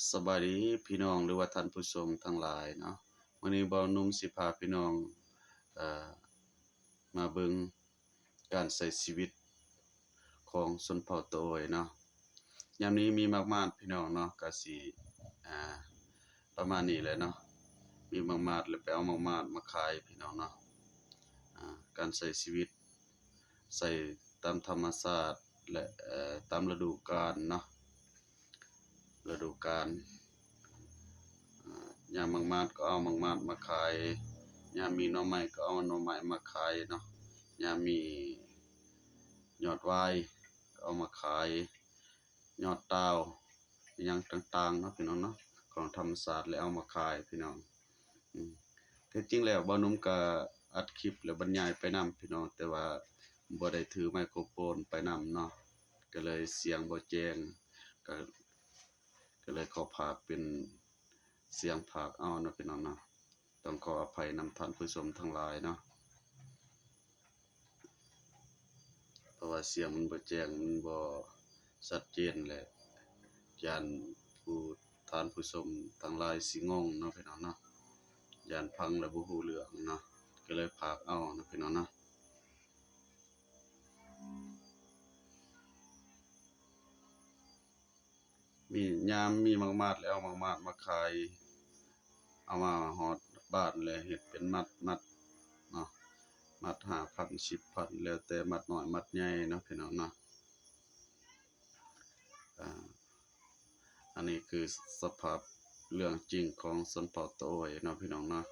ສະບາຍດີພີ່ນ້ອງ ຫຼືວ່າທ່ານຜູ້ຊົມທັງຫຼາຍເນາະ. ມື້ນີ້ບ່າວໜຸ່ມຊິພາພີ່ນ້ອງ ເອີ ມາເບິ່ງການໃຊ້ຊີວິດຂອງຊົນເຜົ່າຕາໂອຍເນາະ. ຍາມນີ້ມີໝາກໝາດພີ່ນ້ອງເນາະ ກະຊິ ອ່າ ປະມານນີ້ແຫຼະເນາະ. ມີໝາກໝາດແລ້ວໄປເອົາໝາກໝາດມາຂາຍພີ່ນ້ອງເນາະ. ອ່າ ການໃຊ້ຊີວິດ ໃຊ້ຕາມທຳມະຊາດ ແລະ ເອີ ຕາມລະດູການເນາະ. ລະດູການ ອ່າ ຍາມໝາກໝາດກໍເອົາໝາກໝາດມາຂາຍ, ຍາມມີໜໍ່ໄມ້ກໍເອົາໜໍ່ໄມ້ມາຂາຍເນາະ, ຍາມມີຍອດຫວາຍກໍເອົາມາຂາຍ, ຍອດຕາວ ອີ່ຫຍັງຕ່າງໆເນາະ ພີ່ນ້ອງເນາະ, ຂອງທຳມະຊາດ ແລ້ວເອົາມາຂາຍພີ່ນ້ອງ. ອືມ ແທ້ຈິງແລ້ວບ່າວໜຸ່ມກະອັດຄລິບ ແລະ ບັນຍາຍໄປນຳພີ່ນ້ອງ, ແຕ່ວ່າບໍ່ໄດ້ຖືໄມໂຄຣໂຟນໄປນຳເນາະ, ກະເລີຍສຽງບໍ່ແຈ້ງ, ກະ ກະເລີຍຂໍພາກເປັນສຽງພາກເອົາເນາະ ພີ່ນ້ອງເນາະ. ຕ້ອງຂໍອະໄພນຳທ່ານຜູ້ຊົມທັງຫຼາຍເນາະ ເພາະວ່າສຽງມັນບໍ່ແຈ້ງ ມັນບໍ່ຊັດເຈນ ແລະ ຢ້ານຜູ້ ທ່ານຜູ້ຊົມທັງຫຼາຍຊິງົງເນາະ ພີ່ນ້ອງເນາະ, ຢ້ານຟັງແລ້ວບໍ່ຮູ້ເລື່ອງເນາະ, ກະເລີຍພາກເອົາເນາະ ພີ່ນ້ອງເນາະ. ມີ ຍາມມີໝາກໝາດແລ້ວເອົາໝາກໝາດມາຂາຍ, ເອົາມາຮອດບ້ານແລ້ວເຮັດເປັນມັດໆເນາະ, ມັດຫ້າພັນ ສິບພັນ ແລ້ວແຕ່ມັດນ້ອຍມັດໃຫຍ່ເນາະ ພີ່ນ້ອງເນາະ. ອ່າ ອັນນີ້ຄືສະພາບເລື່ອງຈິງຂອງຊົນເຜົ່າຕາໂອຍເນາະ ພີ່ນ້ອງເນາະ.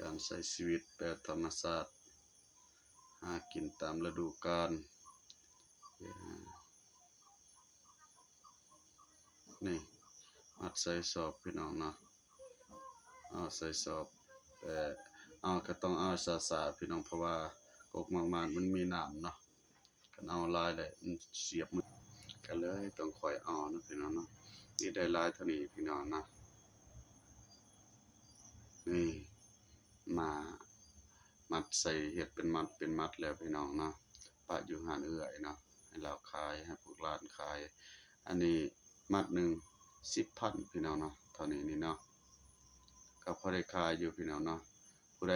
ການໃຊ້ຊີວິດແບບທຳມະຊາດ ຫາກິນຕາມລະດູການ. ນີ້ ມັດໃສ່ສອບພີ່ນ້ອງເນາະ, ເອົາໃສ່ສອບ, ແຕ່ເອົາກໍຕ້ອງເອົາຊ້າໆ ພີ່ນ້ອງ, ເພາະວ່າກົກໝາກໝາດມັນມີນ້ຳເນາະ. ຄັນເອົາຫຼາຍແລ້ວມັນສຽບມື, ກໍເລີຍຕ້ອງຄ່ອຍເອົາເນາະ ພີ່ນ້ອງເນາະ. ນີ້ໄດ້ຫຼາຍເທົ່ານີ້ພີ່ນ້ອງເນາະ. ນີ້ ມາມັດໃສ່ ເຮັດເປັນມັດເປັນມັດແລ້ວພີ່ນ້ອງເນາະ, ປະຢູ່ຮ້ານເອື້ອຍເນາະ ໃຫ້ລາວຂາຍ ໃຫ້ພວກຫຼານຂາຍ. ອັນນີ້ມັດໜຶ່ງ ສິບພັນ ພີ່ນ້ອງເນາະ, ເທົ່ານີ້ນີ້ເນາະ ກໍພໍໄດ້ຂາຍຢູ່ພີ່ນ້ອງເນາະ. ຜູ້ໃດ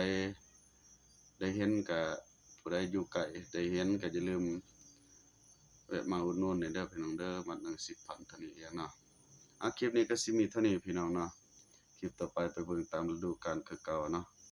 ໄດ້ເຫັນກະ ຜູ້ໃດຢູ່ໃກ້ໄດ້ເຫັນກະຢ່າລືມແວະມາອຸດໜູນແດ່ເດີພີ່ນ້ອງເດີ, ມັດໜຶ່ງ ສິບພັນ ເທົ່ານີ້ເອງເນາະ. ອ່າ ຄລິບນີ້ກໍຊິມີເທົ່ານີ້ພີ່ນ້ອງເນາະ, ຄລິບຕໍ່ໄປໄປເບິ່ງຕາມລະດູການຄືເກົ່າເນາະ.